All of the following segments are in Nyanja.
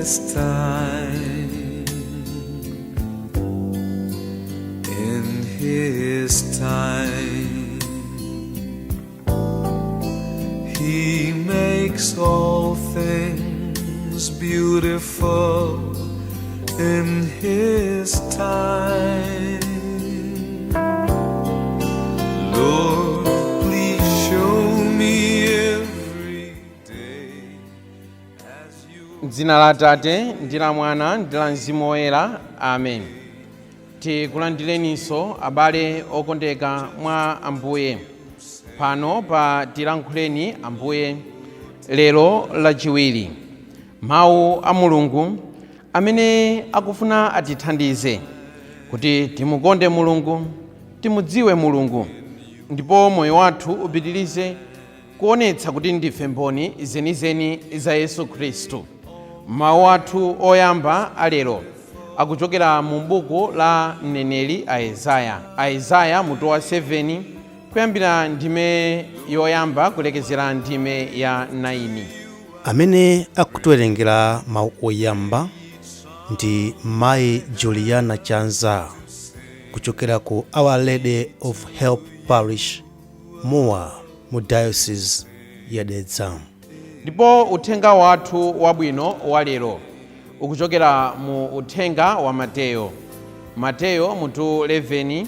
His time. In His time, He makes all things beautiful in His time. Lord, please show me every day as you M'dzina la Atate ndi la Mwana ndi la Mzimu Woyera, amen. Tikulandireninso, abale okondeka mwa Ambuye, pano pa Tilankhuleni Ambuye. Lero Lachiwiri, mawu a Mulungu amene akufuna atithandize kuti timukonde Mulungu, timudziwe Mulungu, ndipo moyo wathu upitirize kuonetsa kuti ndife mboni zenizeni za Yesu Khristu. Mawu athu oyamba alero akuchokera mu buku la mneneri Aizaya, Aizaya mutu wa 7, kuyambira ndime yoyamba kulekezera ndime ya 9. Amene akutiwerengera mawu oyamba ndi Mayi Juliana Chanza kuchokera ku Our Lady of Help Parish, Mua, mu Diocese ya Dedza. Ndipo uthenga wathu wabwino wa lero ukuchokera mu uthenga wa Mateyo, Mateyo mutu 11,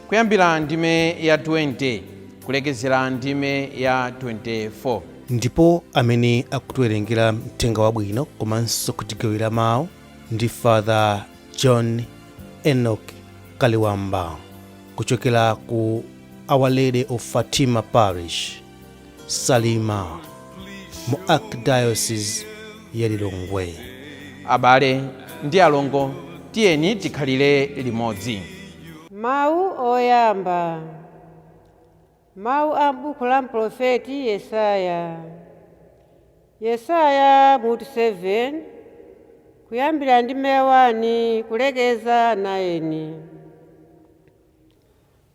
kuyambira ndime ya 20 kulekezera ndime ya 24. Ndipo amene akutiwerengera mthenga wabwino komanso kutigawira mawu ndi Father John Enoch Kaliwamba kuchokera ku Our Lady of Fatima Parish, Salima, mu Archdiocese ya Lilongwe. Abale ndi alongo, tiyeni tikhalire limodzi. Mawu oyamba, mawu a m'buku la mprofeti Yesaya, Yesaya mutu 7, kuyambira ndime 1 kulekeza 9.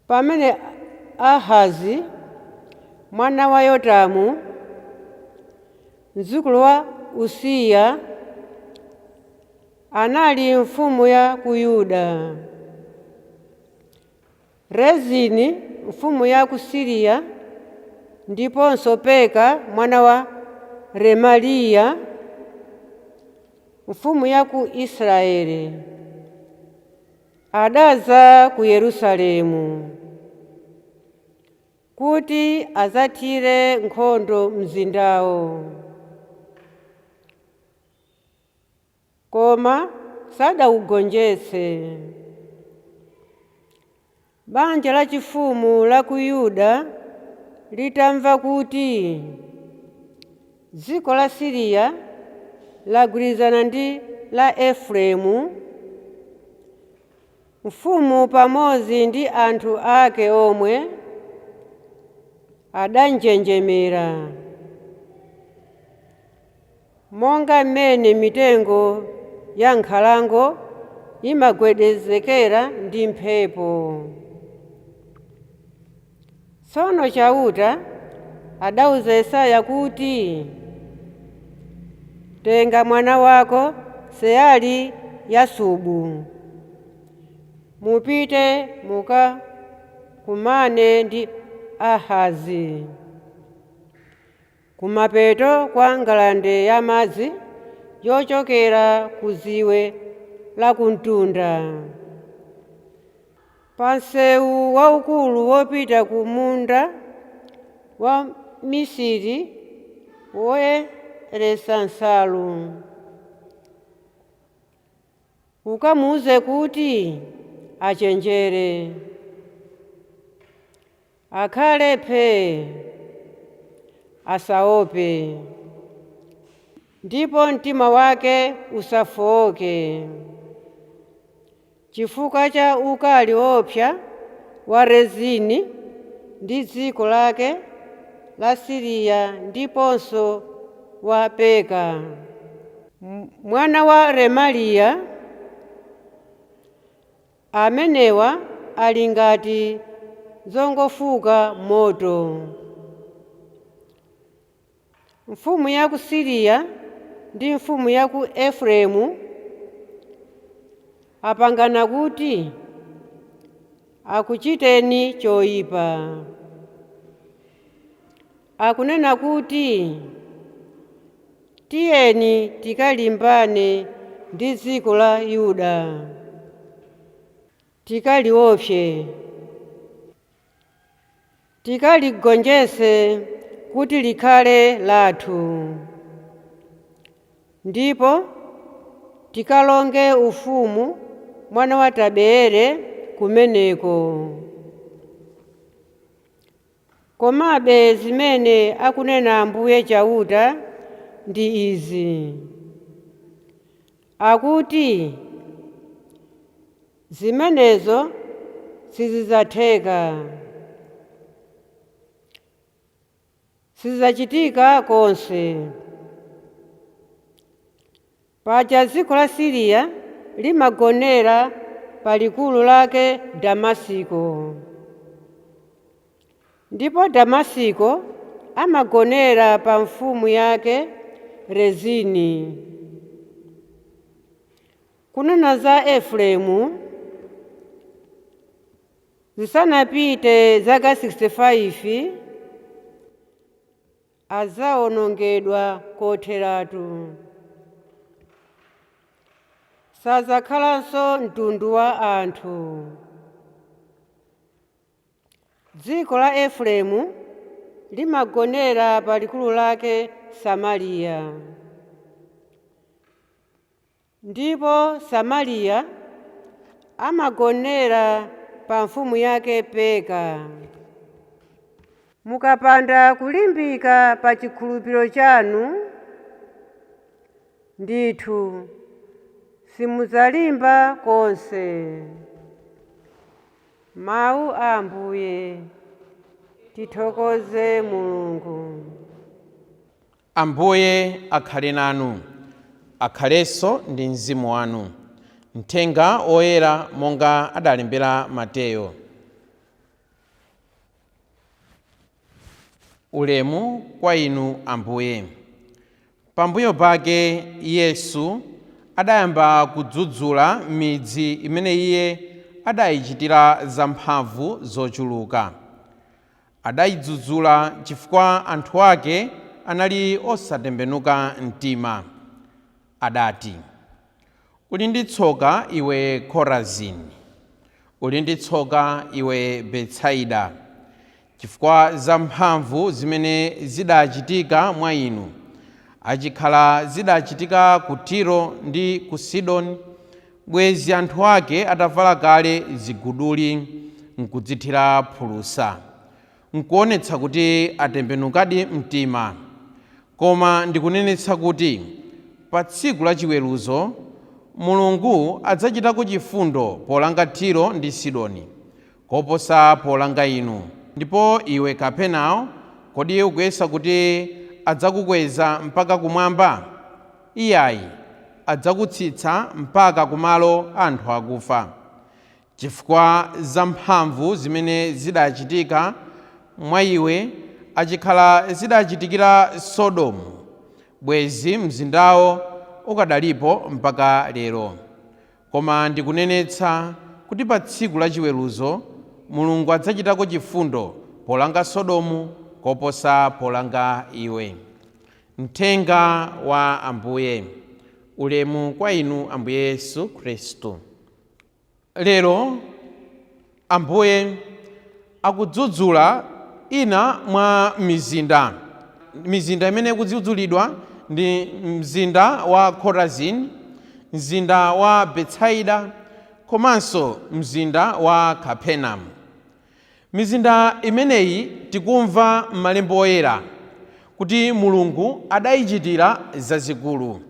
Pamene Ahazi mwana wa Yotamu, mdzukulu wa Usiya, anali mfumu ya ku Yuda, Rezini mfumu ya ku Siriya ndiponso Peka mwana wa Remaliya mfumu ya ku Israeli adaza ku Yerusalemu kuti azathire nkhondo mzindawo, koma sadawugonjetse. Banja lachifumu la ku Yuda litamva kuti dziko la Siriya lagwirizana ndi la Efereimu, mfumu pamodzi ndi anthu ake omwe adanjenjemera, monga mmene mitengo ya nkhalango imagwedezekera ndi mphepo. Tsono Chauta adawuza Yesaya kuti, "Tenga mwana wako Seali Yasubu, mupite mukakumane ndi Ahazi kumapeto kwa ngalande ya madzi yochokera ku dziwe la kumtunda, pa msewu waukulu wopita ku munda wa misiri woyeresa nsalu. Ukamuuze kuti achenjere, akhale phee, asaope, ndipo mtima wake usafowoke chifukwa cha ukali wopsa wa Rezini ndi dziko lake la Siriya ndiponso wa Peka mwana wa Remaliya. Amenewa ali ngati zongofuka moto. Mfumu ya ku Siriya ndi mfumu ya ku Efereimu apangana kuti akuchiteni choyipa. Akunena kuti, tiyeni tikalimbane ndi dziko la Yuda, tikaliopse, tikaligonjetse kuti likhale lathu, ndipo tikalonge ufumu mwana wa Tabeele kumeneko. Komabe zimene akunena Ambuye Chauta ndi izi: akuti zimenezo sizidzatheka, sizidzachitika konse. Paja dziko la Siriya limagonera pa likulu lake Damasiko, ndipo Damasiko amagonera pa mfumu yake Rezini. Kunena za Efereimu, zisanapite zaka 65 adzawonongedwa kotheratu. Sadzakhalanso mtundu wa anthu. Dziko la Efereimu limagonera pa likulu lake Samariya, ndipo Samariya amagonera pa mfumu yake Peka. Mukapanda kulimbika pa chikhulupiriro chanu, ndithu simudzalimba konse. Mawu a Ambuye. Tithokoze Mulungu. Ambuye akhale nanu, akhalenso ndi mzimu wanu. Mthenga woyera monga adalembera Mateyo. Ulemu kwa inu Ambuye. Pambuyo pake Yesu adayamba kudzudzula midzi imene iye adayichitira zamphamvu zochuluka. Adayidzudzula chifukwa anthu ake anali osatembenuka mtima. Adati, uli ndi tsoka iwe Korazini, uli ndi tsoka iwe Betsaida, chifukwa zamphamvu zimene zidachitika mwa inu achikhala zidachitika ku Tiro ndi ku Sidoni, bwezi anthu ake atavala kale ziguduli nkudzithira phulusa, nkuonetsa kuti atembenukadi mtima. Koma ndikunenetsa kuti pa tsiku la chiweruzo Mulungu adzachitako chifundo polanga Tiro ndi Sidoni koposa polanga inu. Ndipo iwe Kapenawo, kodi ukuyesa kuti adzakukweza mpaka kumwamba? Iyayi, adzakutsitsa mpaka kumalo anthu akufa. Chifukwa zamphamvu zimene zidachitika mwa iwe achikhala zidachitikira Sodomu, bwezi mzindawo ukadalipo mpaka lero. Koma ndikunenetsa kuti pa tsiku la chiweruzo Mulungu adzachitako chifundo polanga Sodomu koposa polanga iwe. Mthenga wa Ambuye. Ulemu kwa inu Ambuye Yesu Khristu. Lero Ambuye akudzudzula ina mwa mizinda. Mizinda imene ikudzudzulidwa ndi mzinda wa Korazini, mzinda wa Betsaida, komanso mzinda wa Kapenamu. Mizinda imeneyi tikumva m'malemba oyera kuti Mulungu adayichitira zazikulu.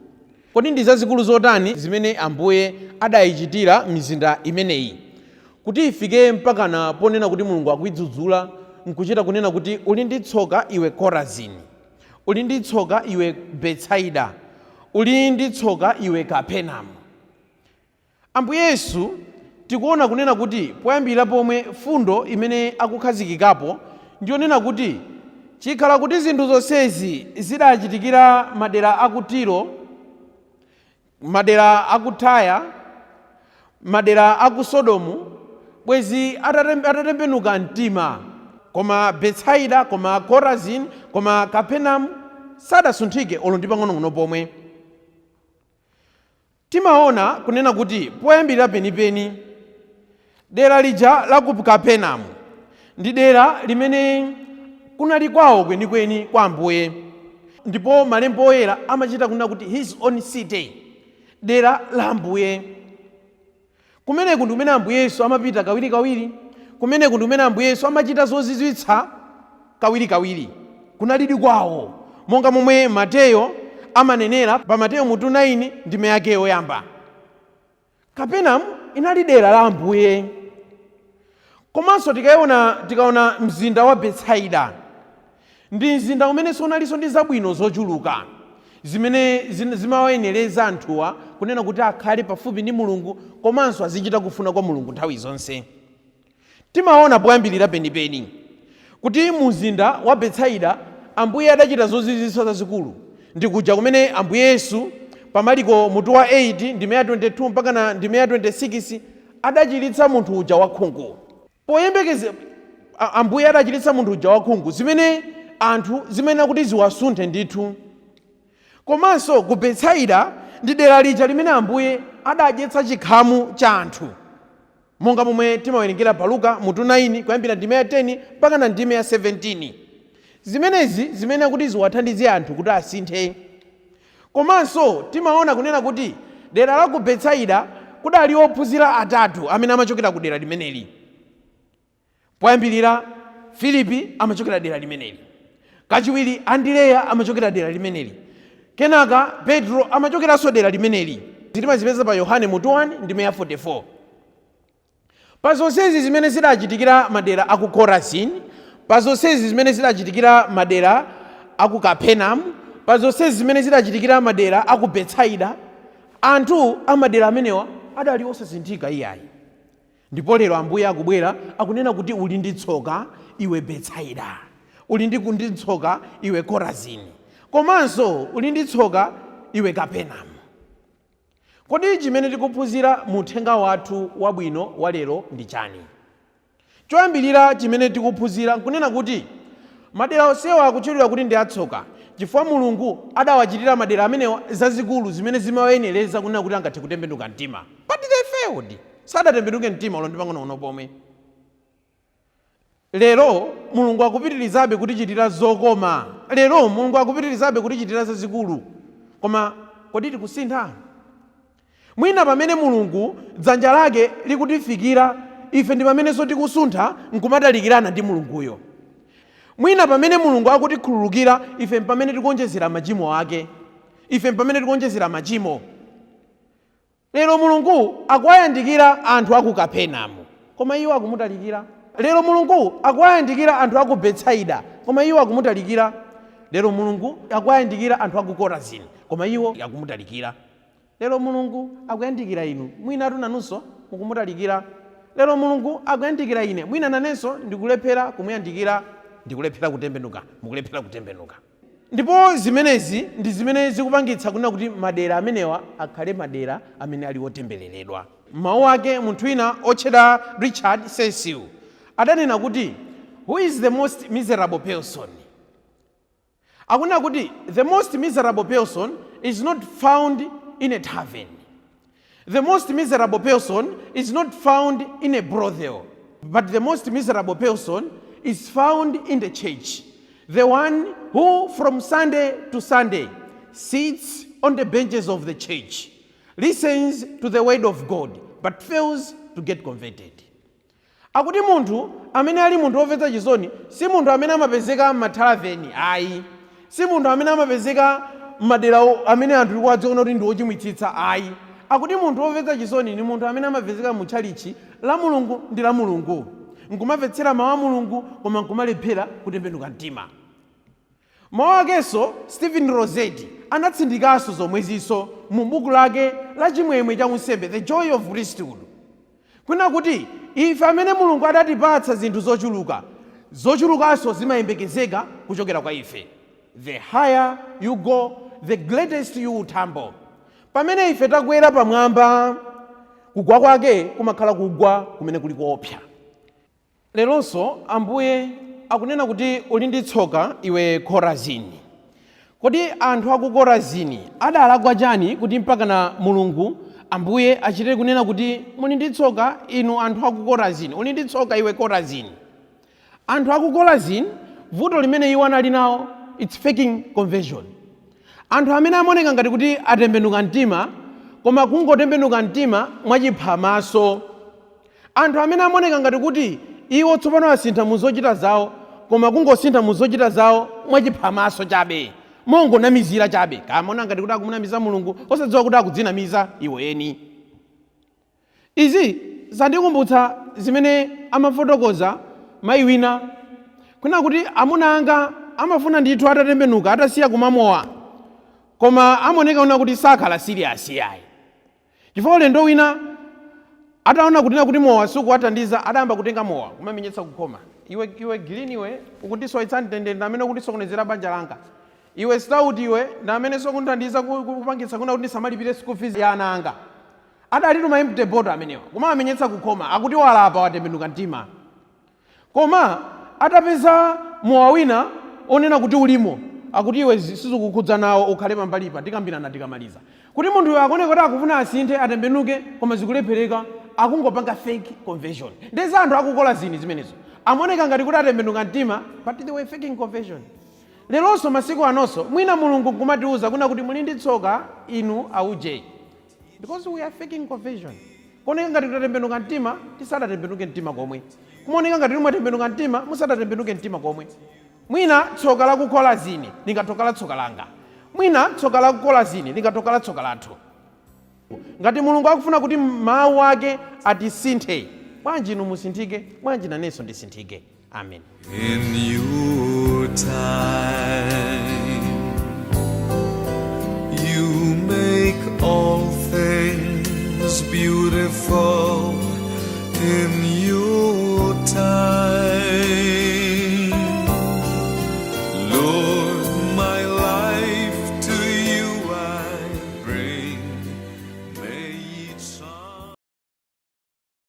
Kodi ndi zazikulu zotani zimene Ambuye adayichitira mizinda imeneyi kuti ifike mpakana ponena kuti Mulungu akuyidzudzula nkuchita kunena kuti uli ndi tsoka iwe Korazini, uli ndi tsoka iwe Betsaida, uli ndi tsoka iwe Kapenamu? Ambuye Yesu tikuona kunena kuti poyambira pomwe fundo imene akukhazikikapo ndiyonena kuti chikhala kuti zinthu zonsezi zidachitikira madera aku Tiro Madera aku Taya, madera aku Sodomu, bwezi atatembenuka mtima, koma Betsaida, koma Korazin, koma Kapenamu sadasunthike olo ndi pang'onong'ono pomwe. Timaona kunena kuti poyambirira penipeni dera lija la ku Kapenamu ndi dera limene kunali kwawo kwenikweni kwa Ambuye, ndipo malembo oyera amachita kunena kuti his own city, dera la Ambuye. Kumeneku ndi kumene Ambuye Yesu amapita kawirikawiri, kumeneku ndi kumene Ambuye Yesu amachita zozizwitsa kawirikawiri. Kunalidi kwawo, monga momwe Mateyo amanenera pa Mateyo mutu 9 ndime yake yoyamba. Kapenamu inali dera la Ambuye. Komanso tikaona mzinda wa Betsaida, ndi mzinda umenenso unalinso ndi zabwino zochuluka zimene zimawayenereza anthuwa kunena kuti akhale pafupi ndi Mulungu komanso azichita kufuna kwa Mulungu nthawi zonse. Timaona poyambirira penipeni kuti mzinda wa Betsaida Ambuye adachita zozizwitsa zazikulu. Ndi kuja kumene Ambuye Yesu pa Mariko mutu wa 8 ndime ya 22 mpaka na ndime ya 26 adachiritsa munthu uja wakhungu. Poyembekeza Ambuye adachiritsa munthu uja wakhungu, zimene anthu zimayenera kuti ziwasunthe ndithu. Komanso ku Betsaida ndi dera lija limene Ambuye adadyetsa chikhamu cha anthu, monga momwe timawerengera pa Luka mutu 9 kuyambira ndime ya 10 mpaka na ndime ya 17. Zimenezi zimayenera kuti ziwathandize anthu kuti asinthe. Komanso timaona kunena kuti dera la ku Betsaida kudali ophunzira atatu amene amachokera ku dera limeneli. Poyambirira Filipi amachokera dera limeneli, kachiwiri Andileya amachokera dera limeneli, kenaka Petro amachokeranso dera limeneli. Timazipeza pa Yohane mutu 1 ndime ya 44. Pa zonsezi zimene zidachitikira madera aku Korazini, pa zonsezi zimene zidachitikira madera aku Kapenamu, pa zonsezi zimene zidachitikira madera aku Betsaida, anthu amadera amenewa adali osasinthika iyayi. Ndipo lero Ambuye akubwera akunena kuti uli ndi tsoka iwe Betsaida, uli ndi tsoka iwe Korazini, komanso uli ndi tsoka iwe Kapenamu. Kodi chimene tikuphunzira mu uthenga wathu wabwino wa lero ndi chani? Choyambirira chimene tikuphunzira nkunena kuti madera onsewa akutchedwa kuti ndi atsoka chifukwa Mulungu adawachitira madera amenewa zazikulu zimene zimawayenereza kunena kuti angathe kutembenuka mtima. But they failed. Sadatembenuke mtima olo ndi pang'onong'ono pomwe. Lero Mulungu akupitirizabe kutichitira zokoma. Lero Mulungu akupitirizabe kutichitira zazikulu. Koma kodi tikusintha? Mwina pamene Mulungu dzanja lake likutifikira ife ndi pamenenso tikusuntha nkumatalikirana ndi Mulunguyo. Mwina pamene Mulungu akutikhululukira ife mpamene tikuonjezera machimo ake. Ife mpamene tikuonjezera machimo. Lero Mulungu akuwayandikira anthu aku Kapenamu, koma iwo akumutalikira. Lero Mulungu akuwayandikira anthu aku Betsaida, koma iwo akumutalikira. Lero Mulungu akuwayandikira anthu aku Korazini, koma iwo akumutalikira. Lero Mulungu akuyandikira inu, mwinatu nanunso mukumutalikira. Lero Mulungu akuyandikira ine, mwina nanenso ndikulephera kumuyandikira, ndikulephera kutembenuka, mukulephera kutembenuka. Ndipo zimenezi ndi zimene zikupangitsa kunena kuti madera amenewa akhale madera amene ali otembereredwa. M'mawu ake munthu wina otchedwa Richard Cecil adanena kuti, Who is the most miserable person? Akunena kuti the most miserable person is not found in a tavern. The most miserable person is not found in a brothel, but the most miserable person is found in the church. The one who from Sunday to Sunday sits on the benches of the church, listens to the word of God, but fails to get converted. Akuti munthu amene ali munthu womvetsa chisoni si munthu amene amapezeka m'mathalaveni ayi, si munthu amene amapezeka m'madera amene anthu tikuwadziona kuti ndi ochimwitsitsa ayi. Akuti munthu womvetsa chisoni ni munthu amene amapezeka mu tchalitchi la Mulungu ndi la Mulungu, nkumamvetsera mawu a Mulungu koma nkumalephera kutembenuka mtima. Mawu akenso Stephen Rossetti anatsindikanso zomwezinso mu buku lake la Chimwemwe cha Unsembe, The Joy of Priesthood, kunena kuti ife amene Mulungu adatipatsa zinthu zochuluka, zochulukanso zimayembekezeka kuchokera kwa ife. The higher you go, the greatest you will tumble. Pamene ife takwera pamwamba, kugwa kwake kumakhala kugwa kumene kuli koopsa. Leronso Ambuye akunena kuti uli ndi tsoka iwe Korazini. Kodi anthu aku Korazini adalakwa chani kuti mpakana Mulungu Ambuye achite kunena kuti muli ndi tsoka inu anthu aku Korazini, uli ndi tsoka iwe Korazini? Anthu aku Korazini, vuto limene iwo anali nawo, it's faking conversion. Anthu amene amaoneka ngati kuti atembenuka mtima, koma kungotembenuka mtima mwachiphamaso. Anthu amene amaoneka ngati kuti iwo tsopano asintha mu zochita zawo, koma kungosintha mu zochita zawo mwachiphamaso chabe, mongonamizira chabe. Kamaona ngati kuti akumunamiza Mulungu, osadziwa kuti akudzinamiza iwo eni. Izi zandikumbutsa zimene amafotokoza mayi wina, kunena kuti amuna anga amafuna ndithu atatembenuka, atasiya kumamowa, koma amaoneka kunena kuti sakhala serious yayi. Chifukwa ulendo wina ataona kunena kuti mowa sukuwathandiza, adayamba kutenga mowa kumamenyetsa kukhoma. Iwe, iwe green iwe, ukundisowetsa mtendere, ndi amene ukundisokonezera banja langa. Iwe stout iwe, ndi amene sukundithandiza kupangitsa kuna kuti ndisamalipire school fees ya ana anga. Adali ma empty bottle amenewa, kumamenyetsa kukhoma, akuti walapa, watembenuka mtima. Koma atapeza mowa wina onena kuti ulimo, akuti iwe sizikukhudza nawo, ukhale pambalipa, tikambirana tikamaliza. Kuti munthuyo akuoneka kuti akufuna asinthe, atembenuke, koma zikulephereka, akungopanga fake conversion. Ndi za anthu aku Korazini zimenezo. Amaoneka ngati kuti atembenuka mtima, but they were faking conversion. Leronso, masiku anonso, mwina Mulungu nkumatiuza kuna kuti muli ndi tsoka inu auje, because we are faking conversion. Kuoneka ngati tatembenuka mtima tisadatembenuke mtima komwe, kumaoneka ngati mwatembenuka mtima musadatembenuke mtima komwe. Mwina tsoka la ku Korazini lingatokhala tsoka langa, mwina tsoka la ku Korazini lingatokhala tsoka lathu. Ngati Mulungu akufuna kuti mawu ake atisinthe, bwanji inu musinthike, bwanji nanenso ndisinthike? Amen. In your time, you make all things beautiful in your time.